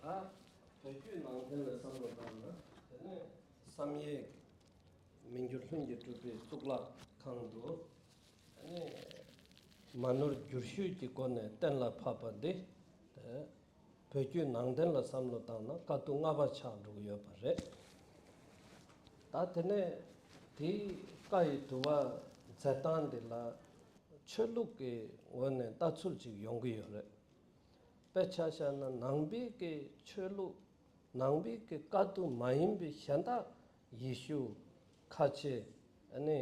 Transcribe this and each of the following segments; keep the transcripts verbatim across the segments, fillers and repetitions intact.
ད་བོད་བརྒྱུད་ནང་བསྟན་ལ་བསམ་བློ་བཏང་ན། དེ་ནས་བསམ་ཡས་མི་འགྱུར་ལྷུན་གྱིས་གྲུབ་པའི་གཙུག་ལག་ཁང་དུ། ཨ་ནི་མ་ནོར་བསྒྱུར་ཞུས་ཀྱི་སྒོ་ནས་གཏན་ལ་ཕབ་པ་འདི། དེ་བོད་བརྒྱུད་ནང་བསྟན་ལ་བསམ་བློ་བཏང་ན་བཀའ་བསྡུ་ལྔ་པ་ཆགས་འགྲོ་གི་ཡོད་པ་རེད། ད་དེ་ནས་དེའི་བཀའ་ཡི་བསྡུ་བ་མཛད་སྟངས་འདི་ལ་ཆོས་ལུགས་ཀྱི་ངོས་ནས་ལྟ་ཚུལ་ཅིག་ཡོང་གི་ཡོད་རེད། དཔེ་ཆ་བཞག་ན་ནང་པའི་གི་ཆོས་ལུགས། ནང་པའི་གི་བཀའ་བསྡུ་མ་ཡིན་པའི་གཞན་དག་ཡེ་ཤུ། ཁ་ཆེ། ཨ་ནི་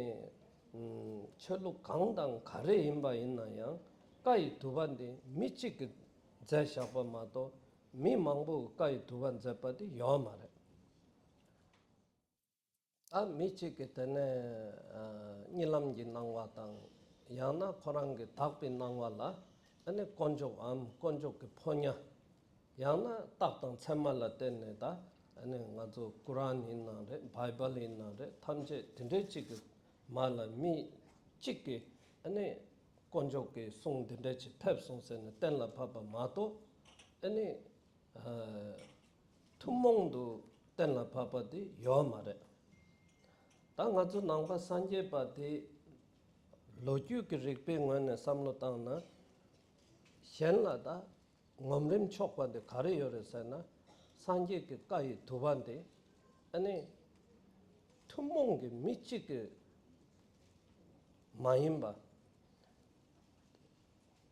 ཨམ་ཆོས་ལུགས་གང་དང་ག་རེ་ཡིན་པ་ཡིན་ན་ཡང་བཀའ་ཡི་བསྡུ་བ་འདི་མི་གཅིག་གིས་མཛད་བཞག་པ་མ་གཏོགས་མི་མང་པོ་གིས་བཀའ་ཡི་བསྡུ་བ་མཛད་པ་འདི་ཡོད་མ་རེད། ད་མི་གཅིག་གིས་དེ་ནས་ཨ་གཉིད་ལམ་གྱི་སྣང་བ་དང་། ཡང་ན་ཁོ་རང་གི་དག་པའི་སྣང་བ་ལ་ཨ་ནི་དཀོན་མཆོག་འམ་དཀོན་མཆོག་གི་ཕོ་ཉ། ཡང་ན་རྟགས་དང་མཚན་མ་ལ་བརྟེན་ནས། ད་ཨ་ནི་ང་ཚོ་ཀུ་རཱན་ཡིན་ནའང་རེད། བྷའི་བལ་ཡིན་ནའང་རེད། ཐམས་ཅད་དེ་འདྲའི་གཅིག་གི་མ་ལ་མི་གཅིག་གིས་ཨ་ནི་དཀོན་མཆོག་གི་གསུང་འདི་འདྲ་ཅིག་ཕེབས་སོང་ཟེར་ནས་གཏན་ལ་ཕབ་པ་མ་གཏོགས། ཨ་ནི་ཨ་ཐུན་མོང་དུ་གཏན་ལ་ཕབ་པ་དེ་ཡོད་མ་རེད། ད་ང་ཚོ་ནང་པ་སངས་རྒྱས་པ་དེ་ལོ་རྒྱུས་ཀྱི་རིག་པའི་ངོས་ནས་བསམ་བློ་བཏང་ན། གཞན་ལ་ད་ངོམ་རིན་ཆོག་པ་དེ་ག་རེ་ཡོད་རེད་ཟེར་ན། སངས་རྒྱས་ཀྱི་བཀའ་ཡི་བསྡུ་བ་འདི་ཨ་ནི་ཐུན་མོང་གི་མི་གཅིག་གི་མ་ཡིན་པ།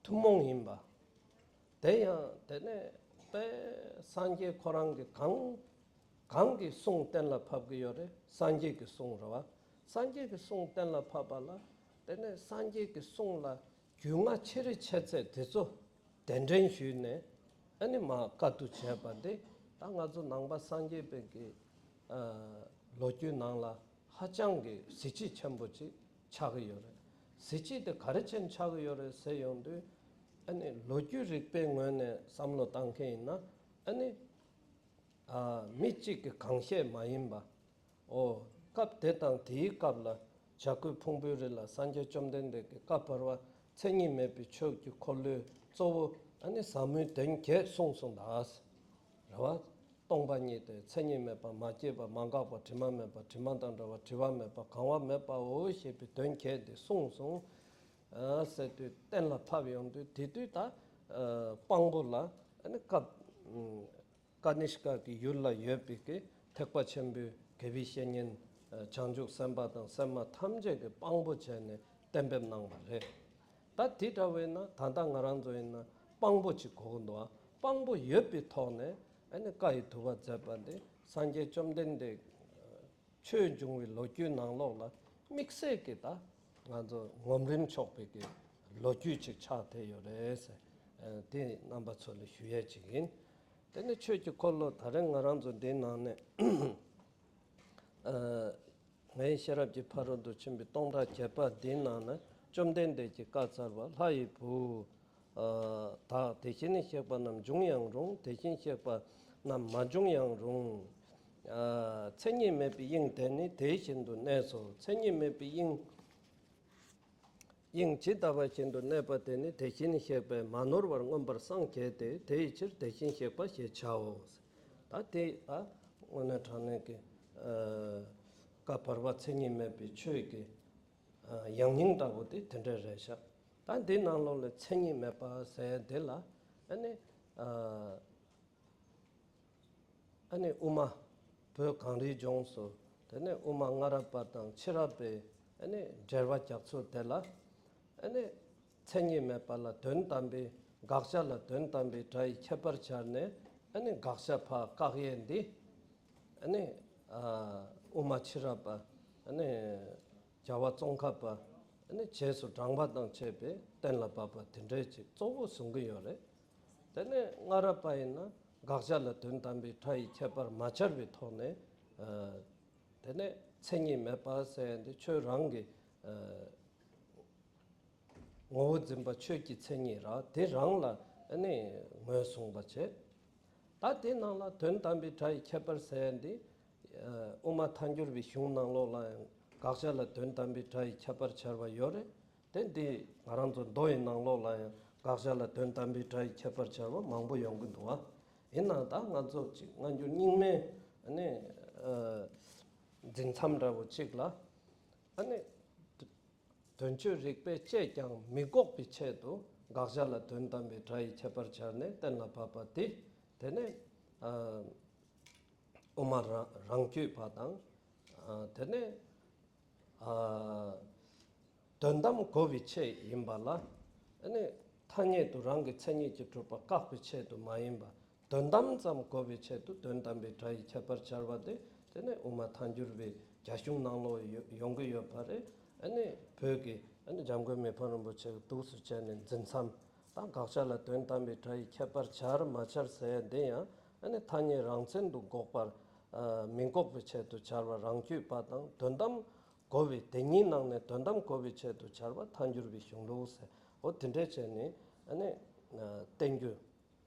ཐུན་མོང་ཡིན་པ། དེ་ཡང་དེ་ནས་དཔེ་སངས་རྒྱས་ཁོ་རང་གིས་གང་གང་གི་གསུང་གཏན་ལ་ཕབ་ཀྱི་ཡོད་རེད། སངས་རྒྱས་ཀྱི་གསུང་རེད་བ། སངས་རྒྱས་ཀྱི་གསུང་གཏན་ལ་ཕབ་པ་ལ། དེ་ནས་སངས་རྒྱས་ཀྱི་གསུང་ལ་རྒྱུས་མངའ་ཆེ་རིགས་ཆེ་ཚད་དེ་ཚོ་གདན་འདྲེན་ཞུས་ནས། ཨ་ནི་མར་བཀའ་བསྡུ་བྱས་པ་འདི་ད་ང་ཚོ་ནང་པ་སངས་རྒྱས་པའི་གི་ཨ་ལོ་རྒྱུས་ནང་ལ་ཧ་ཅང་གི་གཟི་བརྗིད་ཆེན་པོ་ཅིག་ཆགས་ཀྱི་ཡོད་རེད། གཟི་བརྗིད་དེ་ག་རེ་བྱས་ནས་ཆགས་ཀྱི་ཡོད་རེད་ཟེར་ཡོང་དུས། ཨ་ནི་ལོ་རྒྱུས་རིག་པའི་ངོས་ནས་བསམ་བློ་བཏང་མཁན་ཡིན་ན། ཨ་ནི་ཨ་མི་གཅིག་གིས་གང་བཤད་མ་ཡིན་པ། ཨོ། སྐབས་དེ་དང་དེའི་སྐབས་ལ་བྱ་རྒོད་ཕུང་པོའི་རི་ལ་སངས་རྒྱས་བཅོམ་ལྡན་འདས་ཀྱིས་བཀའ་བར་པ་མཚན་ཉིད་མེད་པའི་ཆོས་ཀྱི་འཁོར་ལོའི་གཙོ་བོ་ཨ་ནི་ཟབ་མོའི་དོན་བརྒྱད་གསུངས་སོང་ད། རེད་བ། སྟོང་པ་ཉིད་དེ་མཚན་ཉིད་མེད་པ། མ་སྐྱེས་པ། མ་འགགས་པ། དྲི་མ་མེད་པ། དྲི་མ་དང་བྲལ་བ། བྲི་བ་མེད་པ། གང་བ་མེད་པའོ་ཞེས་པའི་དོན་བརྒྱད་དེ་གསུངས་སོང་། ཨ་ཟེར་དུས་གཏན་ལ་ཕབ་ཡོང་དུས། དེ་དུས་ད་ཨ་དཔང་པོ་ལ་ཨ་ནི་སྐབས་ཀ་ནི་ཤ་ཀ་གི་ཡུལ་ལ་ཡོད་པའི་གི་ཐེག་པ་ཆེན་པོའི་དགེ་བའི་བཤེས་གཉེན་ཨ་བྱང་ཆུབ་སེམས་དཔའ་དང་སེམས་མ་ཐམས་ཅད་ཀྱིས་དཔང་པོ་བྱས་ནས་གཏན་འབེབས་གནང་བ་རེད། ད་དེ་འདྲ་བས་ན་ད་ལྟ་ང་རང་ཚོ་ཡིན་ན་དཔང་པོ་ཅིག་དགོས་ཀྱི་འདུག་ཨ། དཔང་པོ་ཡོད་པའི་ཐོག་ནས་ཨ་ནི་བཀའ་ཡི་བསྡུ་བ་མཛད་པ་འདི་སངས་རྒྱས་བཅོམ་ལྡན་འདས་ཆོས་འབྱུང་བའི་ལོ་རྒྱུས་ནང་ལོགས་ལ་དམིགས་བསལ་གྱི་ད་ང་ཚོ་ངོམ་རིན་ཆོག་པའི་གི་ལོ་རྒྱུས་ཅིག་ཆགས་བསྡད་ཡོད་རེད་ཟེར། ཨ་དེ་རྣམ་པ་ཚོ་ལ་ཞུ་ཡས་ཅིག་ཡིན། དེ་ནི་ཆོས་ཀྱི་འཁོར་ལོ་ད་རེས་ང་རང་ཚོ་འདིའི་ནང་ནས། ཨ་ངའི་ཤེས་རབ་ཀྱི་ཕ་རོལ་ཏུ་ཕྱིན་པའི་སྟོང་ཕྲག་བརྒྱད་པ་འདིའི་ནང་ན་བཅོམ་ལྡན་འདས་ཀྱིས་བཀའ་སྩལ་པ། ལྷ་ཡི་བུ། ཨ་དག་དེ་བཞིན་གཤེགས་པ་རྣམས་འབྱུང་ཡང་རུང་། དེ་བཞིན་གཤེགས་པ་རྣམས་མ་འབྱུང་ཡང་རུང་། ཨ་མཚན་ཉིད་མེད་པའི་དབྱིངས་དེ་ནི་དེ་བཞིན་དུ་གནས་སོ། མཚན་ཉིད་མེད་པའི་དབྱིངས། དབྱིངས་ཇི་ལྟ་བ་བཞིན་དུ་གནས་པ་དེ་ནི་དེ་བཞིན་གཤེགས་པས་མ་ནོར་བར་མངོན་པར་སངས་རྒྱས་ཏེ། དེ་ཡི་ཕྱིར་དེ་བཞིན་གཤེགས་པ་ཞེས་བྱའོ། ད་དེ་ཨ་དངོས་གནས་དྲང་གནས་ཀྱི་ཨ་བཀའ་བར་པ་མཚན་ཉིད་མེད་པའི་ཆོས་ཀྱི་ཨ་ཡང་སྙིང་ལྟ་བུ་དེ་དེ་འདྲ་རེད་ཤག་ད་འདི་ནང་ལོགས་ལ་མཚན་ཉིད་མེད་པ་ཟེར་དེ་ལ་ཨ་ནི་ཨ། ཨ་ནི་དབུ་མ་བོད་གངས་རིའི་ལྗོངས་སུ། དེ་ནས་དབུ་མ་སྔ་རབས་པ་དང་ཕྱི་རབས་པའི་ཨ་ནི་འགྲེལ་པ་རྒྱག་ཚུལ་དེ་ལ། ཨ་ནི་མཚན་ཉིད་མེད་པ་ལ་དོན་དམ་པའི། དགག་བྱ་ལ་དོན་དམ་པའི་སྒྲ་ཡི་ཁྱད་པར་སྦྱར་ནས། ཨ་ནི་དགག་བྱ་ཕར་བཀག་ཡས་འདི། ཨ་ནི་ཨ་དབུ་མ་ཕྱི་རབས་པ། ཨ་ནི་རྒྱལ་བ་ཙོང་ཁ་པ། ཨ་ནི་རྗེས་སུ་འབྲང་བ་དང་བཅས་པས་གཏན་ལ་ཕབ་པ་དེ་འདྲའི་ཅིག་གཙོ་བོ་བཟུང་གི་ཡོད་རེད། དེ་ནས་སྔ་རབས་པ་ཡིན་ན་དགག་བྱ་ལ་དོན་དམ་པའི་སྒྲ་ཡི་ཁྱད་པར་མ་སྦྱར་བའི་ཐོག་ནས། ཨ་དེ་ནས་མཚན་ཉིད་མེད་པ་ཟེར་ཡ་འདི་ཁྱོད་རང་གི་ཨ་ངོ་བོ་འཛིན་པ་ཆོས་ཀྱི་མཚན་ཉིད་ར་དེ་རང་ལ་ཨ་ནི་ངོས་བཟུང་བ་བྱེད། ད་དེ་ནང་ལ་དོན་དམ་པའི་སྒྲ་ཡི་ཁྱད་པར་ཟེར་ཡ་འདི། ཨ་དབུ་མ་ཐལ་འགྱུར་བའི་གཞུང་ནང་ལོགས་ལ་ཡང་དགག་བྱ་ལ་དོན་དམ་པའི་སྒྲ་ཡི་ཁྱད་པར་སྦྱར་བ་ཡོད་རེད། དེ་འདི་ང་རང་ཚོ་མདོ་ཡི་ནང་ལོགས་ལ་ཡང་དགག་བྱ་ལ་དོན་དམ་པའི་སྒྲ་ཡི་ཁྱད་པར་སྦྱར་བ་མང་པོ་ཡོང་གི་འདུག་བ། ཡིན་ནའང་ད་ང་ཚོ་ཅིག་སྔ་འགྱུར་རྙིང་མའི་ཨ་ནི་འཛིན་མཚམས་འདྲ་བོ་ཅིག་ལ་ཨ་ནི་དོན་དཔྱོད་རིག་པས་དཔྱད་ཀྱང་མི་འགོག་པའི་ཆེད་དུ། དགག་བྱ་ལ་དོན་དམ་པའི་སྒྲ་ཡི་ཁྱད་པར་སྦྱར་ནས་གཏན་ལ་ཕབ་པ་དེ། དེ་ནས་ཨ། དབུ་མ་རང་རང་རྒྱུད་པ་དང་། ཨ། དེ་ནས་ཨ། དོན་དམ་གོ་བའི་ཆེད་ཡིན་པ་ལ། ཨ་ནི་ཐ་སྙད་དུ་རང་གི་མཚན་ཉིད་ཀྱིས་གྲུབ་པ་བཀག་པའི་ཆེད་དུ་མ་ཡིན་པ། དོན་དམ་ཙམ་གོ་བའི་ཆེད་དུ་དོན་དམ་པའི་སྒྲ་ཡི་ཁྱད་པར་སྦྱར་བ་དེ། དེ་ནི་དབུ་མ་ཐལ་འགྱུར་བའི་རྒྱ་གཞུང་ནང་ལོགས་ཡོ་ཡོང་གི་ཡོད་པ་རེད། ཨ་ནི་བོད་ཀྱི་ཨ་ནི་འཇམ་མགོན་མི་ཕམ་རིན་པོ་ཆེ་གིས་འདུག་སེ་བྱས་ནས་འཛིན་མཚམས་དང་། དགག་བྱ་ལ་དོན་དམ་པའི་སྒྲ་ཡི་ཁྱད་པར་སྦྱར་མ་སྦྱར་ཟེར་ཡ་འདི་ཡང་ཨ་ནི་ཐ་སྙད་རང་མཚན་དུ་འགོག་པར་ཨ་མི་འགོག་པའི་ཆེད་དུ་སྦྱར་བ་རང་རྒྱུད་པ་དང་། དོན་དམ་གོ་བའི། དེ་གཉིས་ནང་ནས་དོན་དམ་གོ་བའི་ཆེད་དུ་སྦྱར་བ་ཐལ་འགྱུར་བའི་གཞུང་ལུགས་ཟེར། འོ་དེ་འདྲས་བྱས་ནས་ཨ་ནི་ཨ་བསྟན་རྒྱུ་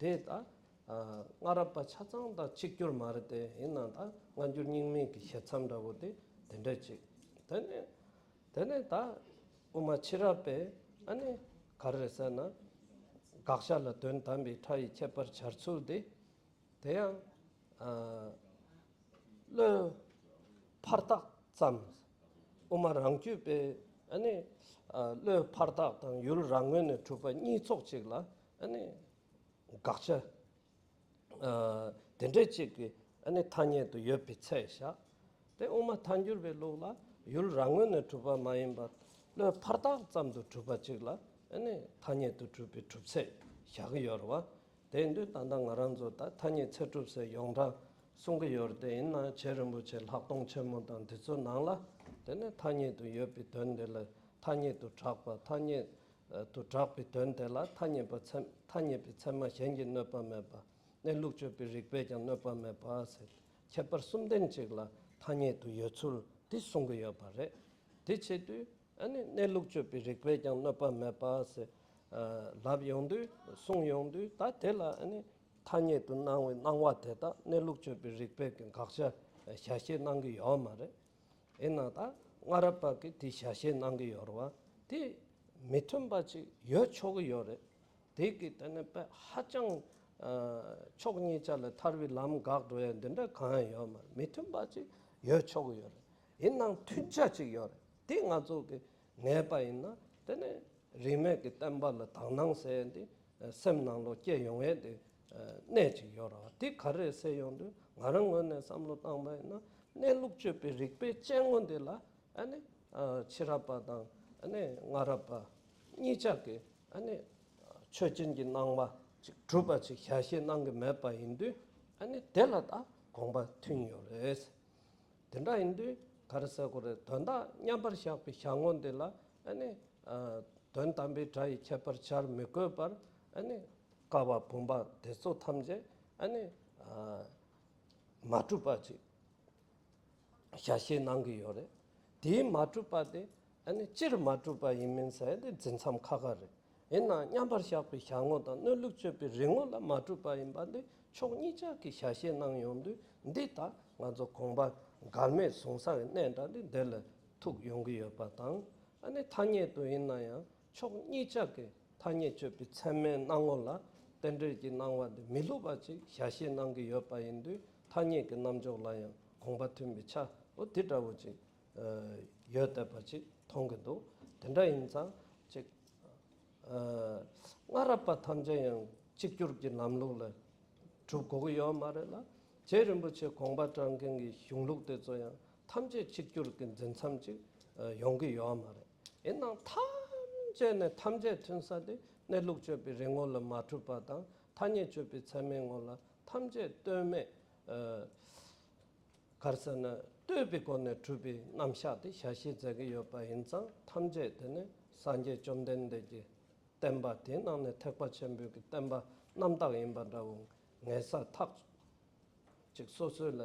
དེ་ད་ཨ་སྔ་རབས་པ་ཆ་ཚང་དང་གཅིག་གྱུར་མ་རེད་དེ། ཡིན་ནའང་ད་སྔ་འགྱུར་རྙིང་མའི་གི་བཞེད་མཚམས་འདྲ་བོ་དེ་དེ་འདྲས་ཅིག་དེ་ནས་དེ་ནས་ད་དབུ་མ་ཕྱི་རབས་པས་ཨ་ནི་ག་རེ་རེད་ཟེར་ན། དགག་བྱ་ལ་དོན་དམ་པའི་སྒྲ་ཡི་ཁྱད་པར་སྦྱར་ཚུལ་དེ། དེ་ཡང་ཨ་བློའི་ཕར་རྟགས་ཙམ། དབུ་མ་རང་རྒྱུད་པས་ཨ་ནི་ཨ་བློའི་ཕར་རྟགས་དང་ཡུལ་རང་ངོས་ནས་གྲུབ་པ་གཉིས་ཚོགས་གཅིག་ལ་ཨ་ནི་དགག་བྱ་ཨ་དེ་འདྲས་གཅིག་གི་ཨ་ནི་ཐ་སྙད་དུ་ཡོད་པའི་ཚད་བཞག་དེ་དབུ་མ་ཐལ་འགྱུར་བའི་ལུགས་ལ་ཡུལ་རང་ངོས་ནས་གྲུབ་པ་མ་ཡིན་པར་བློའི་ཕར་རྟགས་ཙམ་དུ་གྲུབ་པ་གཅིག་ལ་ཨ་ནི་ཐ་སྙད་དུ་གྲུབ་པའི་གྲུབ་ཚད་བཞག་གི་ཡོད་རེད་བ། དེ་ཡིན་དུས་ད་ལྟ་ང་རང་ཚོ་ད་ཐ་སྙད་ཚད་གྲུབ་ཟེར་ཡོངས་གྲགས་གསུང་གི་ཡོད་རེད་དེ། ཡིན་ནའང་རྗེ་རིན་པོ་ཆེ་ལྷག་མཐོང་ཆེན་མོ་དང་འདི་ཚོའི་ནང་ལ། དེ་ནས་ཐ་སྙད་དུ་ཡོད་པའི་དོན་དེ་ལ་ཐ་སྙད་དུ་གྲགས་པ། ཐ་སྙད་དུ་གྲགས་པའི་དོན་དེ་ལ་ཐ་སྙད་པ་ཚད། ཐ་སྙད་པའི་ཚད་མ་གཞན་གྱིས་གནོད་པ་མེད་པ། གནས་ལུགས་དཔྱོད་པའི་རིགས་པས་ཀྱང་གནོད་པ་མེད་པ་ཟེར། ཁྱད་པར་གསུམ་ལྡན་ཅིག་ལ་ཐ་སྙད་དུ་ཡོད་ཚུལ་དེ་གསུང་གི་ཡོད་པ་རེད། དེ་བྱེད་དུས་ཨ་ནི་གནས་ལུགས་དཔྱོད་པའི་རིགས་པས་ཀྱང་གནོད་པ་མེད་པ་ཟེར་ཨ་ལབ་ཡོང་དུས། གསུངས་ཡོང་དུས། ད་དེ་ལ་ཨ་ནི་ཐ་སྙད་དུ་སྣང་བའི་སྣང་བ་དེ་དག་གནས་ལུགས་དཔྱོད་པའི་རིགས་པས་ཀྱང་དགག་བྱ་བྱ་བཞེས་གནང་གི་ཡོད་མ་རེད། ཡིན་ནའང་ད་སྔ་རབས་པ་གིས་དེ་བྱ་བཞེས་གནང་གི་ཡོད་རེད་བ། དེ་མི་མཐུན་པ་ཅིག་ཡོད་ཆོག་གི་ཡོད་རེད། དེ་གི་དེ་ནི་དཔེ་ཧ་ཅང་ཨ་ཕྱོགས་གཉིས་ཆ་ལས་ཐར་བའི་ལམ་འགག་འགྲོ་ཡ་འདི་འདྲ་གང་ཡང་ཡོད་མ་རེད། མི་མཐུན་པ་ཅིག་ཡོད་ཆོག་གི་ཡོད་རེད། ཡིན་ནའང་མཐུན་ཆ་ཅིག་ཡོད་རེད། དེ་ང་ཚོ་གིས་ངེས་པ་ཡིན་ན། དེ་ནི་རིས་མེད་ཀྱི་བསྟན་པ་ལ་དག་སྣང་ཟེར་ཡ་འདི་སེམས་ནང་ལོགས་སྐྱེ་ཡོང་ཡས་དེ་གནད་ཅིག་ཡོད་རེད་བ། དེ་ག་རེ་རེད་ཟེར་ཡོང་དུས། ང་རང་ངོས་ནས་བསམ་བློ་བཏང་པ་ཡིན་ན། གནས་ལུགས་དཔྱོད་པའི་རིགས་པའི་དཔྱད་ངོ་འདི་ལ་ཨ་ནི་ཨ་ཕྱི་རབས་པ་དང་ཨ་ནི་སྔ་རབས་པ་གཉིས་ཆ་གིས་ཨ་ནི་ཆོས་ཅན་གྱི་སྣང་བ་ཅིག་གྲུབ་པ་ཅིག་བྱ་བཞེས་གནང་གི་མེད་པ་ཡིན་དུས། ཨ་ནི་དེ་ལ་ད་དགོངས་པ་མཐུན་ཡོད་རེད། དེ་འདྲ་ཡིན་དུས་ག་རེ་ཟེར་དགོས་རེད། དོན་དག་མཉམ་པར་བཞག་པའི་བྱ་ངོ་འདི་ལ་ཨ་ནི་ཨ་དོན་དམ་པའི་སྒྲ་ཡི་ཁྱད་པར་སྦྱར་མི་དགོས་པར། ཨ་ནི་ཀ་བ་བུམ་པ་དེ་ཚོ་ཐམས་ཅད་ཨ་ནི་ཨ་མ་གྲུབ་པ་ཅིག་བྱ་བཞེས་གནང་གི་ཡོད་རེད། དེའི་མ་གྲུབ་པ་དེ་ཨ་ནི་སྤྱིར་མ་གྲུབ་པ་ཡིན་མིན་ཟེར་དེ་འཛིན་མཚམས་ཁ་ཁ་རེད། ཡིན་ནའང་མཉམ་པར་བཞག་པའི་བྱ་ངོ་དང་གནས་ལུགས་དཔྱོད་པའི་རིགས་ངོ་ལ་མ་གྲུབ་པ་ཡིན་པ་འདི་ཕྱོགས་གཉིས་ཆ་གིས་བྱ་བཞེས་གནང་ཡོང་དུས། འདི་ད་ང་ཚོ་དགོངས་པ་འགལ་མེད་བཟུང་ས་གི་གནད་འདྲ་འདི་འདི་ལ་ཐུག་ཡོང་གི་ཡོད་པ་དང་། ཨ་ནི་ཐ་སྙད་དུ་ཡིན་ན་ཡང་ཕྱོགས་གཉིས་ཆ་གི་ཐ་སྙད་དཔྱོད་པའི་ཚད་མའི་སྣང་ངོ་ལ་རྟེན་འབྲེལ་གྱི་སྣང་བ་འདི་མི་བསླུ་བ་ཅིག་བྱ་བཞེས་གནང་གི་ཡོད་པ་ཡིན་དུས། ཐ་སྙད་ཀྱི་རྣམ་འཇོག་ལ་ཡང་དགོངས་པ་མཐུན་པའི་ཆ་འོ་དེ་འདྲ་བོ་ཅིག་ཨ་ཡོད་བསྡད་པ་ཅིག་མཐོང་གི་འདུག་དེ་འདྲ་ཡིན་ཙང་ཅིག་ཨ་སྔ་རབས་པ་ཐམས་ཅད་ཡང་གཅིག་གྱུར་གྱི་ལམ་ལུགས་ལ་གྲུབ་དགོས་ཀྱི་ཡོད་མ་རེད་ལ། རྗེ་རིན་པོ་ཆེ་དགོངས་པ་བཀྲལ་མཁན་གྱི་གཞུང་ལུགས་དེ་ཚོ་ཡང་ཐམས་ཅད་གཅིག་གྱུར་གྱི་འཛིན་མཚམས་ཅིག་ཨ་ཡོང་གི་ཡོད་མ་རེད། ཡིན་ནའང་ཐམས་ཅད་ནས་ཐམས་ཅད་མཐུན་ས་དེ་གནས་ལུགས་དཔྱོད་པའི་རིགས་ངོ་ལ་མ་གྲུབ་པ་དང་། ཐ་སྙད་དཔྱོད་པའི་ཚད་མའི་ངོ་ལ་ཐམས་ཅད་ལྟོས་མེད་ཨ་ག་རེ་ཟེར་ན། ལྟོས་པའི་སྒོ་ནས་གྲུབ་པའི་རྣམ་གཞག་དེ་བྱ་བཞེས་མཛད་ཀྱི་ཡོད་པ་ཡིན་ཙང་། ཐམས་ཅད་དེ་ནི་སངས་རྒྱས་བཅོམ་ལྡན་འདས་ཀྱི་བསྟན་པ། དེའི་ནང་ནས་ཐེག་པ་ཆེན་པོའི་གི་བསྟན་པ་རྣམ་དག་ཡིན་པ་འདྲ་བོ་ངེས་ས་ཐག་ཅིག་སོ་སོ་ལ་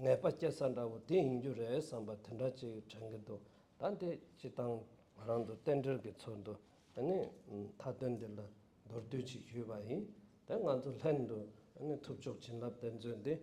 ངེས་པ་སྐྱེ་ས་འདྲ་བོ་དེ་ཡིན་རྒྱུ་རེད་བསམ་པ་དེ་འདྲ་ཅིག་དྲན་གྱི་འདུག་ད་འདི་སྤྱིར་བཏང་ང་རང་ཚོ་རྟེན་འབྲེལ་གྱི་ཚུལ་དུ་ཨ་ནི་མཐའ་དོན་འདི་ལ་མདོར་བསྡུས་ཅིག་ཞུས་པ་ཡིན། ད་ང་ཚོ་ལྷན་དུ་ཨ་ནི་ཐུབ་མཆོག་བྱིན་རླབས་གཏེར་མཛོད་འདི་